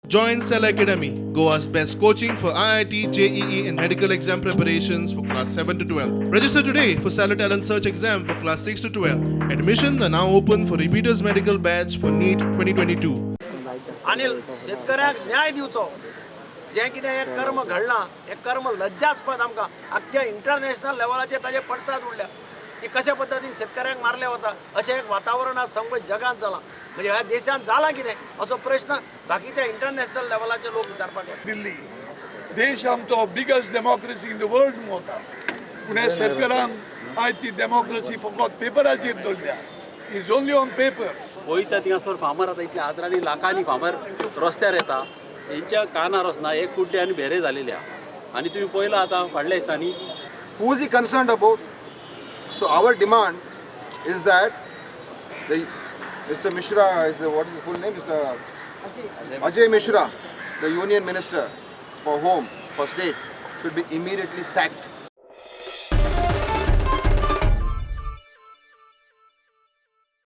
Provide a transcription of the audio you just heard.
Join Cell Academy, Goa's best coaching for IIT, JEE, and medical exam preparations for class 7 to 12. Register today for Stellar Talent Search exam for class 6 to 12. Admissions are now open for repeaters medical batch for NEET 2022. आनी शेतकऱ्याक न्याय दिवचो. जें कितें हें कर्म घडलां, हें कर्म लज्जास्पद. आमकां आख्ख्या इंटरनॅशनल लेवलाचेर ताजे पडसाद उडल्या की कशा पद्दतीन शेतकऱ्यांक मारले वता. अशें एक वातावरण आज समज जगांत जालां. म्हणजे ह्या देशांत जालां कितें असो प्रश्न बाकीच्या इंटरनॅशनल लेवलाचे लोक विचारपाक लागले. दिल्ली देश आमचो biggest democracy in the world वता, पूण ह्या शेतकारांक आयज ती डेमोक्रेसी फकत पेपराचेर दवरल्या. Is only on paper. वयता थिंगासर फार्मर आतां इतले हजारांनी लाखांनी फार्मर रस्त्यार येता, तेंच्या कानार वचना. हे कुड्डे आनी भेरे जालेले आहा. आनी तुमी पळयलां आतां फाटल्या दिसांनी. Who is he concerned about? So our demand is that the Mr. Mishra is the, what is his full name? Mr. Ajay Mishra, the Union Minister for Home, for State, should be immediately sacked.